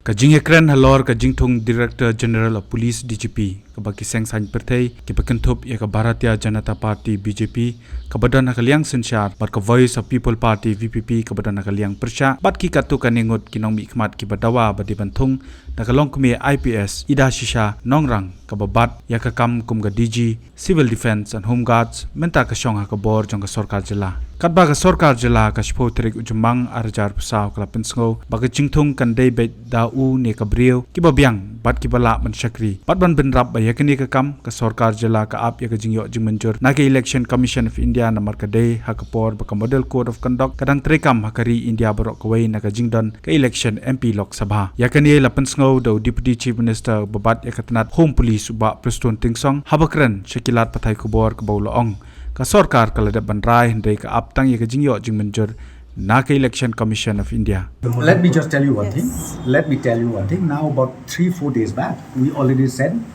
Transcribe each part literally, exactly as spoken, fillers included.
Ka jingïakren halor ka jingthung Director General of Police, D G P, kaba ki seng saiñ pyrthei kiba kynthup ïa ka Bharatiya Janata Party, B J P, kaba don ha ka liang synshar bad ka Voice of People Party, V P P, kaba don ha ka liang pyrshah, bad ki katto katne ngut ki nongmihkhmat kiba dawa ba dei ban thung da ka longkmie I P S Idashisha Nongrang, kaba bat ïa ka kam kum ka D G Civil Defence and Home Guards, mynta ka shong ha ka bor jong ka sorkar jylla. Katba ka sorkar jylla ka shiphew tarik u Jymmang arhajar arphew saw ka la pynsngew ba ka jingthung kan dei beit da u ne ka briew kiba biang bad kiba lah ban shakri. Bad ban bynrap ba ïa kane ka kam, ka sorkar jylla ka ap ïa ka jingïoh jingmynjur na ka Election Commission of India, namar ka dei ha ka por ba ka Model Code of Conduct ka dang treikam ha ka ri India baroh kawei na ka jingdon ka election M P Lok Sabha. Ïa kane la pynsngew da u Deputy Chief Minister ba bat ïa ka tnat Home Police, u Bah Prestone Tynsong, haba kren sha ki lad pathai khubor, kaba u la ong ka sorkar ka la dep ban rai, hynrei ka ap tang ïa ka jingïoh jingmynjur na ka Election Commission of India. Let me just tell you one thing. Let me tell you one thing. Now, about three, four days back, we already sent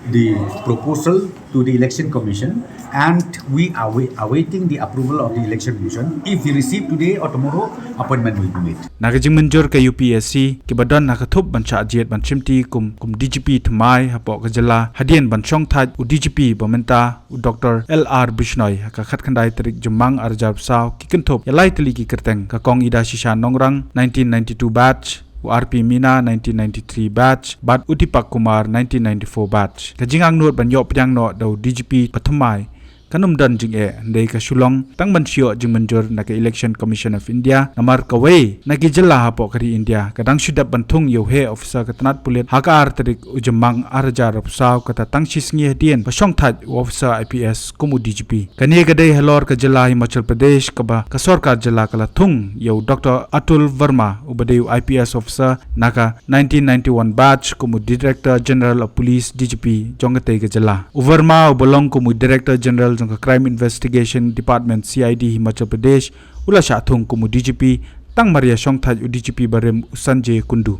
the proposal to the Election Commission, and we are wai- awaiting the approval of the Election Commission. If we receive today or tomorrow, appointment will be made. Na ka jingmynjur ka U P S C, kiba don ha ka thup ban shah jied ban shimti kum, kum D G P thymmai hapoh ka jylla, hadien ban shongthait u D G P ba mynta, u Doctor L R Bishnoi, ha ka khatkhyndai tarik Jymmang arhajar arphew saw, ki kynthup ïa lai tylli ki kyrteng: ka Kong Idashisha Nongrang, nineteen ninety-two batch, u R P Meena, nineteen ninety-three batch, bad u Deepak Kumar, nineteen ninety-four batch. Ka jingangnud ban ïoh pdiang noh da u D G P ba thymmai kan ym don jingeh, hynrei ka shu long tang ban shu ïoh jingmynjur na ka Election Commission of India, namar kawei na ki jylla hapoh ka ri India ka dang shu dep ban thung ïa u heh officer ka tnat pulit ha ka ar tarik u Jymmang arhajar arphew saw, kata tang shisngi hadien ba shongthait u officer I P S kum u D G P. Kane ka dei halor ka jylla Himachal Pradesh, kaba ka sorkar jylla ka la thung ïa u Doctor Atul Verma, uba dei u I P S officer na ka nineteen ninety-one batch, kum u Director General of Police, D G P, jong katei ka jylla. U Verma, uba long kum u Director General jong ka Crime Investigation Department, C I D, Himachal Pradesh, u la shah thung kum u D G P tang mar ïa shongthait u D G P barim, u Sanjay Kundu.